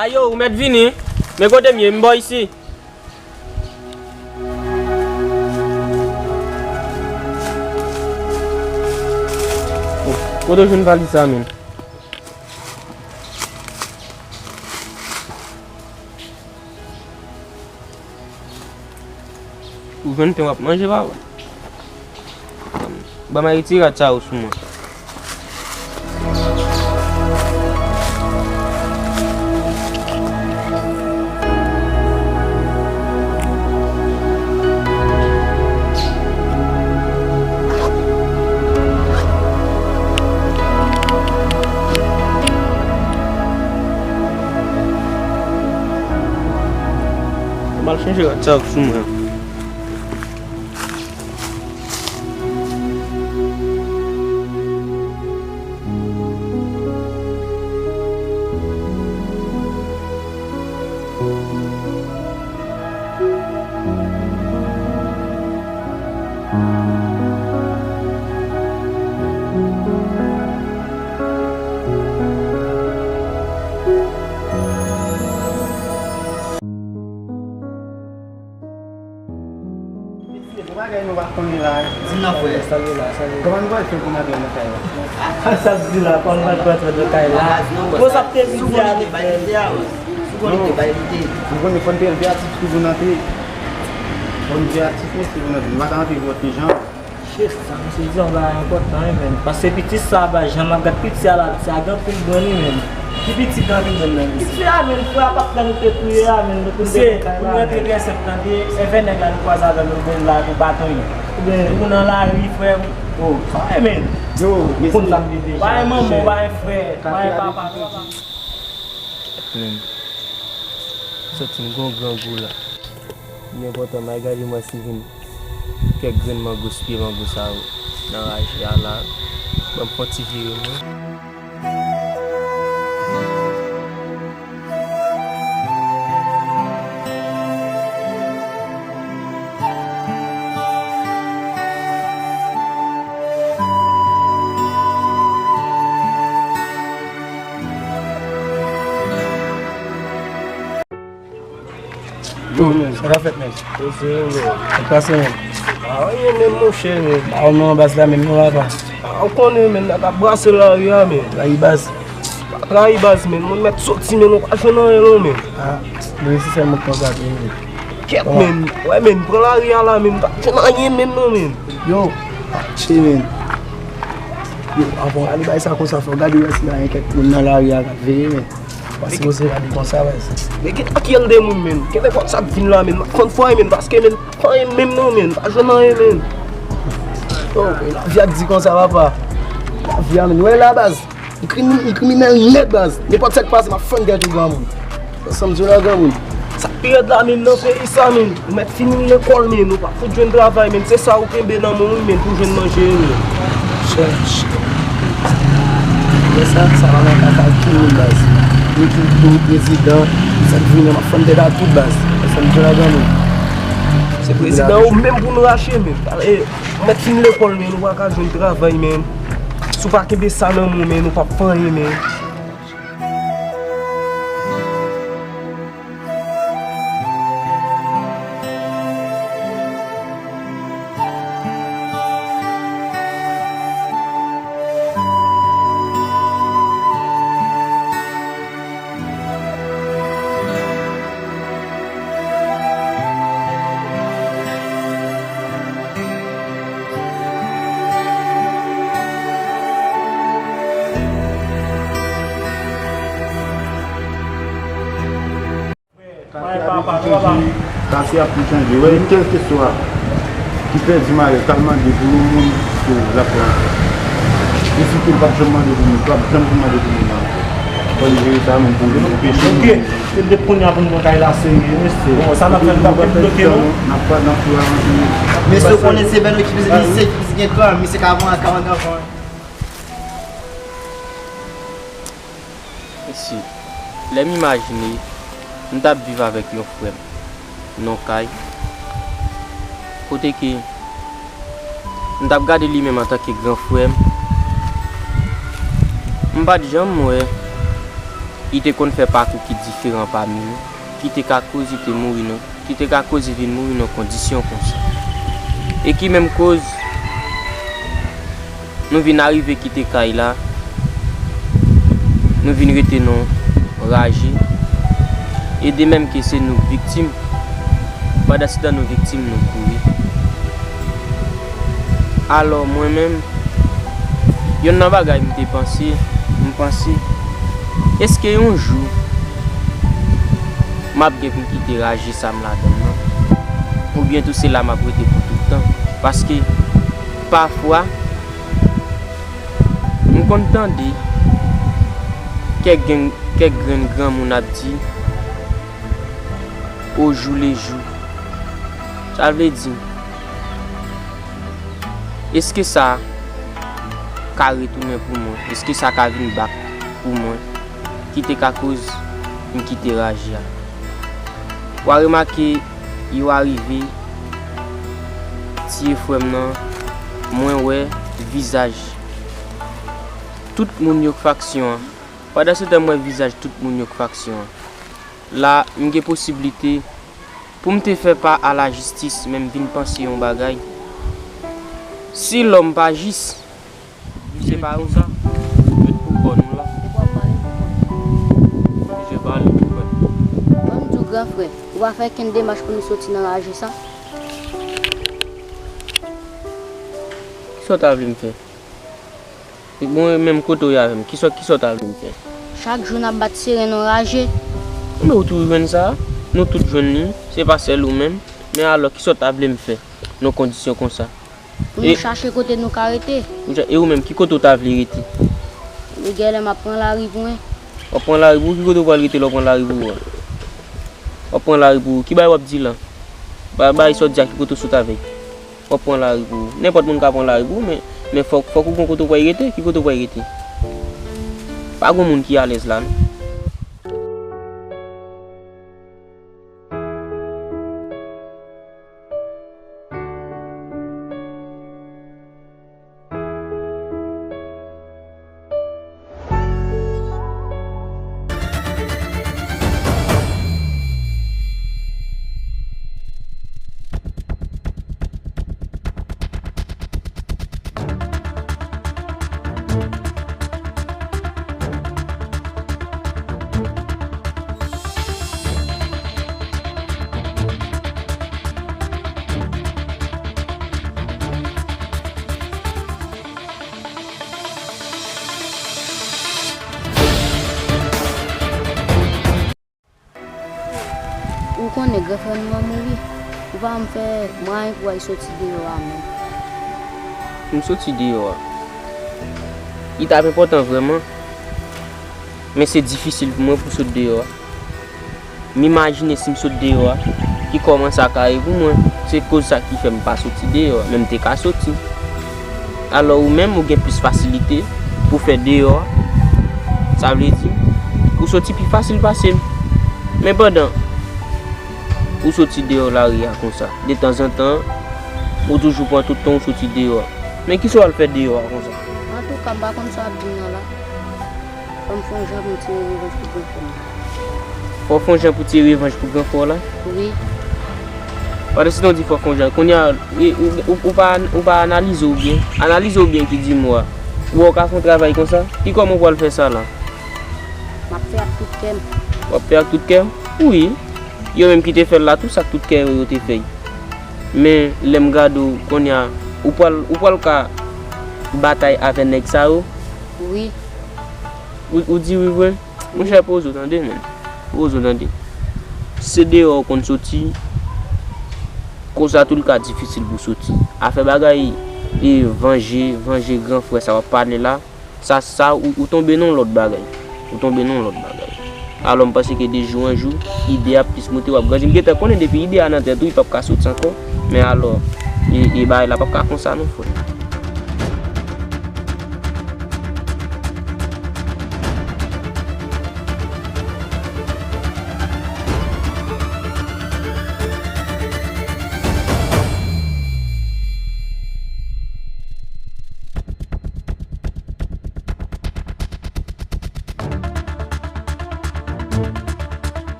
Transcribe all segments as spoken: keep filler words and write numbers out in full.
Ayo, ou mèt vini. Men kote m ye, m bò isi. Kote w jwenn valiz sa menm? Ou jwenn pen w ap manje, papa? Ban m al retire rad sa yo sou mwen. M al chanje rad sa yo sou mwen. Mesye, bon bagay nou pa konnen la. Di m nan, frè. Salye la, salye. Kòman nou pral fè pou n antre nan kay la? Sa k di la, kòman nou pral fè nan kay la? Bon, sa k te vin di avèk mwen. Sou konekte, bay lide. Nou konnen fò n te antre, atis pou nou antre. Fò n te atis, mesye, pou n antre. Nou pa ka antre nenpòt ki jan. Shit, sa misye di yon bagay enpòtan wi, menn. Paske pitit sa a, baz, jan m ap gad pitit sa la, pitit sa a gen anpil grenn wi, menn. Ki pitit gen anpil grenn nan, mesye? Pitit sa a, menn, frè a p ap tann ou te touye a, menn, nou konn te nan kay la, menn. Mesye, pou n rantre trè senk, tande, envè nèg la nou kwaze avè l, nou jwenn la pou baton li. Oubyen ou nan lari, frè m. Oh, sa w ye, menn. Yo, mesye. Ou konn sa m di deja. Pa gen manman, pa gen frè, pa gen papa. Menn. Santi m gon grangou la. Li enpòtan, m al gade mwen si vin kèk grenn mango sou pye mango sa yo nan raje a la. Ban m fè yon ti vire mwen. Yo, men, sa k ap fèt, men? Yo, se yo, men. Sa k pase, men? A, anyen menm, monchè, men. A, ou nan anbas la menm, non, papa? A, ou konnen, men, n ap brase lari a, men. Lari baz? Pa trayi baz, men. Moun mèt soti, men, nou pa jwenn anyen, non, men. A, li resi sèlman k konsa, men. Kèt, men. Wè, men, pran lari a la, men. Pa jwenn anyen, men, non, men. Yo, atche, men. Yo, avan w ale bay sa konsa, fò w gade wè si pa gen kèk moun nan lari a k ap veye, men. Pa sipoze rale konsa, baz. Men gen anpil de moun, men. Gen nenpòt sa k vin la, men. M ap fann fwaye, men, paske, men, pa anyen menm non, men. Pa jwenn anyen, men. Oh, men lavi a di konsa, papa. Lavi a, men. Wè la, baz. M krimi-, m kriminèl nèt, baz. Nenpòt sa k pase, m ap fann tèt ou, granmoun. Sa m di w la, granmoun. Sa k pi rèd la, men, nan peyi sa, men. Ou mèt fini lekòl, men. Ou pa fout jwenn travay, men. Se sa ou kenbe nan men w, men, pou jwenn manje, men. Chèch. Lè sa, sa pa nan kaka ki moun baz. Ni ki pou prezidan, sa k vini, m ap fann tèt a tout baz. Sa m di la granmoun. Se prezidan ou menm pou nou rache, men. E, ou mèt fin lekòl, men, ou pa ka jwenn travay, men. Si w pa kenbe sa nan men w, men, ou p ap fè anyen, men. Katye ap tou chanje, katye ap tou chanje. Wè, kèlkeswa ki pèdi mari l, k al mande pou yon moun, pou l ap pran. Mesye, l p ap janm mande pou moun, l p ap janm mande pou moun nan ankò. Fò li jere sa menm pou li, pou peche li. Ok. Se depi kounye a pou n pran kay la serye, mesye. Bon, sa n ap fè, n p ap bloke non. N ap, n ap tou avanse. Mesye, w konnen se Bèno ki plis, misye ki plis gen kran, misye ka pran kay anvan. Mesye, lè m imajine m t ap viv avèk yon frè m nan yon kay, kote ke m t ap gade li menm antanke gran frè m, m pa t janm wè ki te konn fè pakou ki diferan pami nou, ki te ka koz li te mouri nan, ki te ka koz li vin mouri nan kondisyon konsa. E ki menm koz nou vin arive kite kay la, nou vin rete nan raje, e de menm ke se nou k viktim, pandan se tan nou viktim, nou kouri. Alò, mwen menm, yonn nan bagay m te panse, m panse, èske yon jou m ap gen pou m kite raje sa m ladan l nan? Oubyen tou se la m ap rete pou tout tan? Paske, pafwa, m konn tande kèk gen, kèk grenn granmoun ap di, au jour le jour. Sa vle di, èske sa ka retounen pou mwen? Èske sa ka vin back pou mwen? Ki te ka koz m kite raje a. W a remake, yo arive tiye frè m nan, mwen wè vizaj tout moun yo k faksyon an. Pandan se tan, m wè vizaj tout moun yo k faksyon an. La, m gen posiblite pou m te fè pa a lajistis, men m vin panse yon bagay. Si lòm pa jis, se pa yon sa. Met pou kò nou la. Misye pale pou kò nou. Ban m di w, gran frè, ou pa fè kenn demach pou nou soti nan raje sa? Kisa w ta vle m fè? Bon, e menm kote w ye avè m, kisa, kisa w ta vle m fè? Chak jou n ap bat siren nan raje. Men ou tou jwenn sa, nou tout jwenn li, se pa sèl ou menm. Men alò, kisa w ta vle m fè nan kondisyon konsa? Pou nou chache kote nou ka rete. Ou cha-, e ou menm, ki kote w ta vle rete? Li genlè m ap pran lari pou mwen. W ap pran lari pou ou? Ki kote w pral rete lè w pran lari pou ou a? W ap pran lari pou ou? Ki bagay w ap di la? Ba, bay sa w di a, ki kote w sot avè l? W ap pran lari pou ou. Nenpòt moun ka pran lari pou ou, men, men fòk, fòk ou gon kote w pral rete. Ki kote w pral rete? Pa gon moun ki alèz la, non. Ou konnen gran frè nou an mouri. Ou pa janm fè mwayen pou w al soti deyò a menm. Pou m soti deyò a? Li t ap enpòtan vrèman. Men se difisil pou mwen pou sot deyò a. M imajine si m sot deyò a, ki kòman sa ka ye pou mwen. Se koz sa ki fè m pa soti deyò a, men m te ka soti. Alò, ou menm, ou gen plis fasilite pou fè deyò a. Sa vle di, ou soti pi fasil pase m. Men pandan ou soti deyò lari a konsa, detanzantan, ou toujou pran tout tan ou soti deyò a. Men kisa w al fè deyò a konsa? Antouka, m pa konn sa w ap di m nan la. Fò m fè yon jan pou m tire revanj pou gran frè m nan. Fò w fè yon jan pou tire revanj pou gran frè w la? Wi. Pandan se tan w di fò w fè yon jan, kounye a, e, ou, ou, ou pa, ou pa analize w byen. Analize w byen ki di m ou a. Ou wè w ka fè yon travay konsa? Ki kòman w pral fè sa la? M ap fè ak tout kè m. W ap fè ak tout kè w? Wi. Yo menm ki te fè l la tou, s ak tout kè yo, yo te fè l. Men, lè m gade w, kounye a, ou pral, ou pral ka batay avè nèg sa yo? Wi. Ou, ou di wi vre? Monchè, poze w tande, men. Poze w tande. Se deyò w konn soti, konsa tou l ka difisil pou w soti. Afè bagay, e, vanje, vanje gran frè sa w ap pale la, sa, sa, ou, ou tonbe nan yon lòt bagay. Ou tonbe nan yon lòt bagay. Alò, m panse ke de jou an jou, ide a ap plis moute, w ap grandi. M gentan konnen depi ide a nan tèt ou, li p ap ka soti ankò. Men alò, e, e bagay la p ap ka konsa non, frè.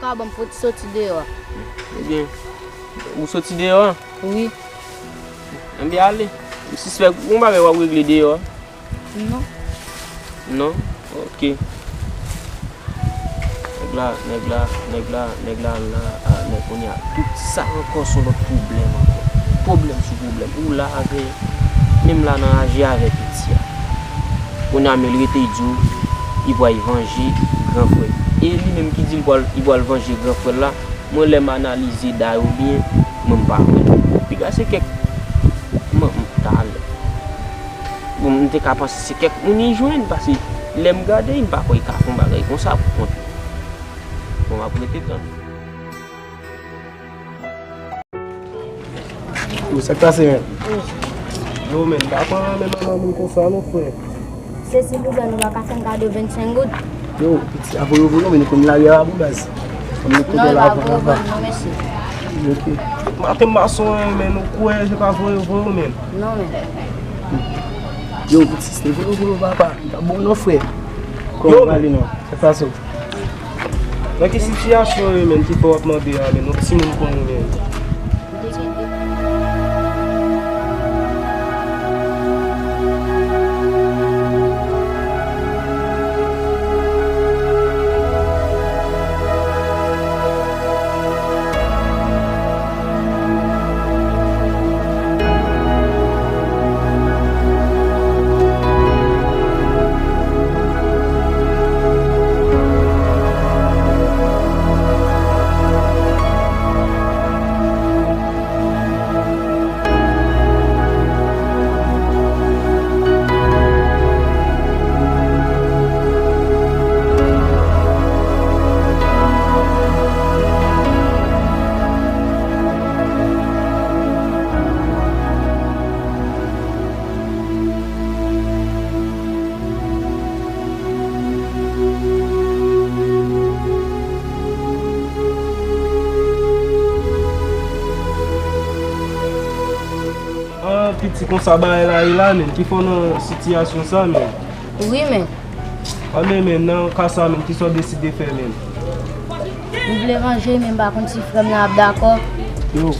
Ka ban m pou soti deyò a. Ebyen, ou soti deyò a? Wi. Enben ale. M sispèk gon bagay w ap regle deyò a. Non. Non? Ok. Nèg la, nèg la, nèg la, nèg la la, a, nèg kounye a. Tout sa ankò se yon lòt pwoblèm ankò. Pwoblèm sou pwoblèm. Ou la avè, menm la nan raje avè piti a. Kounye a, men l rete, l di w, li pral vanje gran frè l. E li menm ki di l pral, li pral vanje gran frè l la, mwen lè m analize da yo byen, mwen m pa kwè. Piga se kèk, mwen, m, talè. Bon, m te ka panse se kèk moun li jwenn, paske lè m gade, m pa kwè li ka fè yon bagay konsa pou kont li. Bon, m ap rete tann. Yo, sa k pase, men? Yo, men, m pa konn renmen manman moun konsa, non, frè. Se silvouplè, nou pa ka fè m kado vennsenk goud? Yo, piti, a voye, voye, men nou konn lari a pa bon baz. Konn nou kote la avan, avan. Non, pa voye, voye, non, mèsi. Ok. Maten mason, men, nou kwè, se pa voye, voye, men. Non, men. Yo, piti, se voye, voye, papa. M pa bon, non, frè. Kòman w ale, non? Sa k pase w? Nan ki sitiyasyon yo menm ki fè w ap mande a menm, yon timoun konn ou menm? Ah, piti, konsa bagay la ye la, men. Ki fè w nan sitiyasyon sa, men? Wi, men. Anben, men, nan ka sa, men, kisa w deside fè, men? M vle vanje, men m pa konn si frè m nan ap dakò. Yo,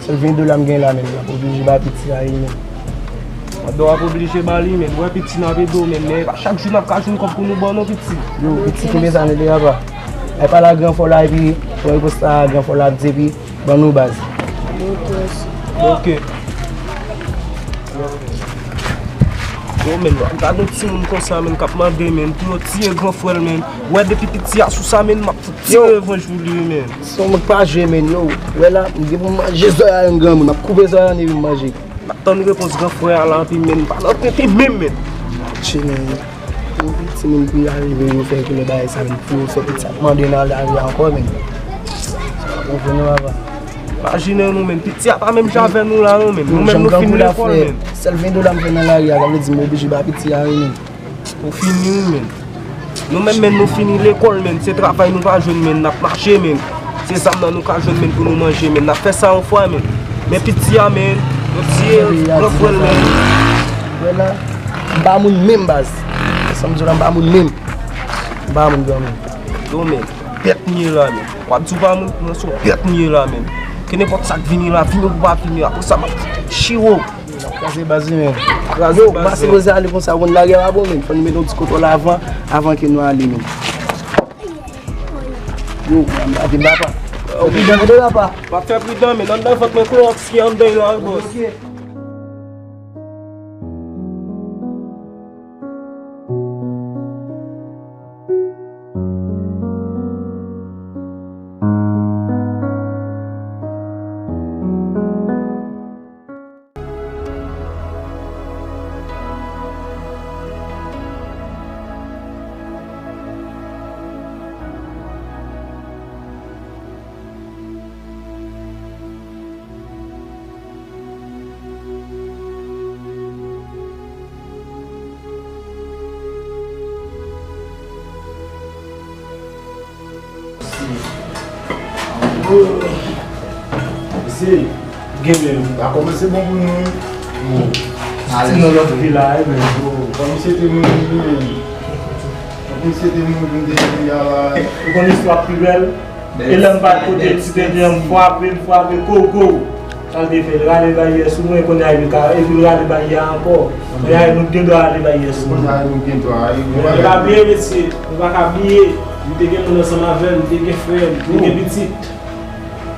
sèl ven dola m gen la, men, m ap oblije ba piti a, wi, men. Pandan w ap oblije ba li, men, m wè piti nan ap ede w, men, men, e pa chak jou n ap ka jwenn kòb pou nou ba w, non, piti. Yo, piti, kenbe sa, men, de apa. E pa la gran fò la, epi, pran repons sa, gran fò la ap di, epi, Ban nou baz. Ok. Yo, men, gade yon timoun konsa, men, k ap mande, men, pou yo tiye gran frè l, men. Wè, depi piti a sou sa, men, m ap fout tire revanj pou li, men. Se yon moun k pa jwe, men, yo. Wè la, m gen pou m manje zòrèy a yon granmoun. M ap koupe zòrèy a, epi m manje. M ap tann repons gran frè a la, anpi, men, m pa nan tenten menm, men. Tchè, men. Yon timoun pou yo arive, yo fè konnen bagay sa, men, pou yo fè piti a ap mande nan lari a ankò, men. Sa pa konvenn non, papa. Imajine nou, men, piti a pa menm jan avè nou la, non, men. Nou menm, nou fini lekòl, men. Sèl ven dola m fè nan lari a, sa vle di m oblije ba piti a, wi, men. Ou fini, wi, men. Nou menm, men, nou fini lekòl, men. Se travay nou pa jwenn, men. N ap mache, men. Se zam nan nou ka jwenn, men, pou nou manje, men. N ap fè sa yon fwa, men. Men piti a, men. Yo tiye gran frè l, men. Wè la, m pa moun menm, baz. Sa m di w la, m pa moun menm. M pa moun, granmoun. Yo, men, bèt m ye la, men. W ap di w pa moun, mwen se yon bèt m ye la, men. Ke nenpòt sa k vini la, vini pou pa vini, apre sa, m ap chire w. Kraze baz li, men. Kraze baz li. Yo, m pa sipoze ale konsa, w konn lari a pa bon, men. Fò nou mete yon ti kontwòl avan, avan ke nou ale, men. Yo, m ap ap papa. Fè pridan, tande, papa. W ap fè pridan, men anndan vant mwen klowòks ki anndan la, bòs. Ok. Mesye, gen men, a kòmanse bon pou nou. Bon, soti nan lòt vi la, wi, men. Bon, kòm misye te mouri, men. Kòm misye te mouri, m te di a la. Ou konn istwa pi bèl? E lè m pa t kote, ti tenten an, m frape, m frape, kou, kou. Sa l te fè, l rale baryè sou mwen, kounye a epi l ka, epi l rale baryè a ankò. Kounye a nou t gen dwa rale baryè sou mwen. Kounye a nou gen dwa, e, nou pa ka bliye, mesye, nou pa ka bliye. M te gen moun ansanm avè m, m te gen frè m, m te gen pitit.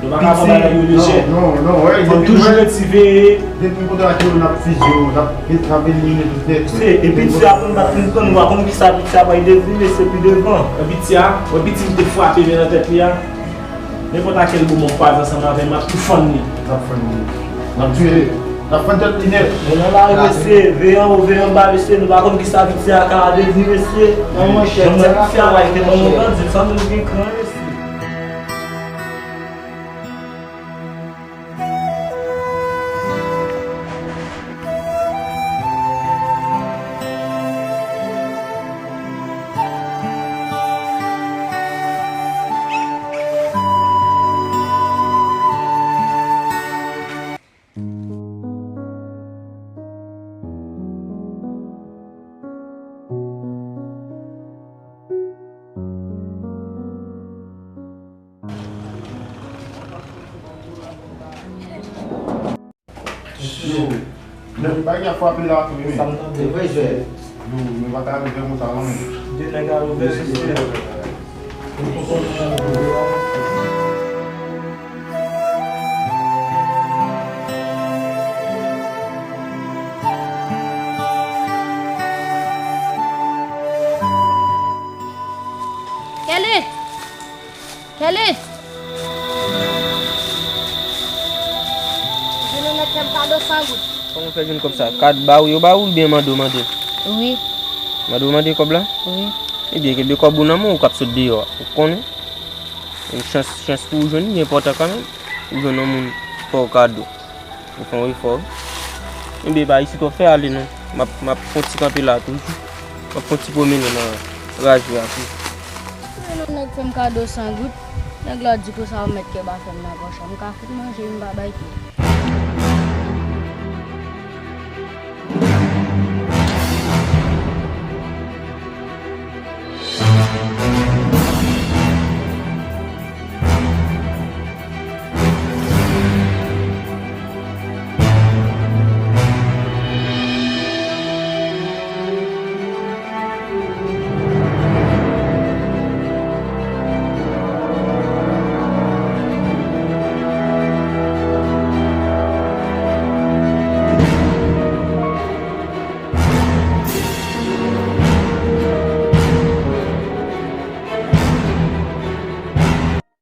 Nou pa ka pran bagay yo lejè. Non, non, non, wè, fò n toujou ret siveye. Depi m kontrake yo, n ap fizye yo, n ap, n ap elimine tout nèt. Se, e piti a konn bat ping pong, nou pa konn kisa piti a pral devni, mesye, pi devan. Wè piti a, wè piti m te frape men nan tèt li a. Nenpòt a kèl moman m kwaze ansanm avè l, m ap tou fann li. N ap fann li. N ap tiye li. N ap fann tèt li nèt. Men nan lari, mesye, veye anwo, veye anba, mesye, nou pa konn kisa piti a ka devni, mesye. Nan manchèt, jan piti a pral te ban nou bandi, san nou gen kran, mesye. Yo, nèg bagay a frape la tou, wi. Sa m tande. Se vre, jwè. Yo, nou pa ka rive konsa, non. De nèg a ouvè, mesye. Kelly! Kelly! Vin ou mèt fè m kado san goud. Kòman w fè jwenn kòb sa? Kad ba ou yo ba ou oubyen mande w mande? Wi. Mande w mande kòb la? Wi. Ebyen, kenbe kòb ou nan men w, ou k ap sot deyò a. Ou konnen? Yon chans, chans pou ou jwenn li enpòtan kanmenm. Ou jwenn yon moun fè w kado. Ou fè yon efò, wi. Ebyen, pa isit w ap fè ale non. M ap, m ap fè yon ti kanpe la toujou. M ap fè yon ti pwomennen nan raje a tou. Mwen yon nèg fè m kado san goud. Nèg la di konsa ou mèt kè pa fè m nan pòch la. M ka fout manje, m pa bay tou.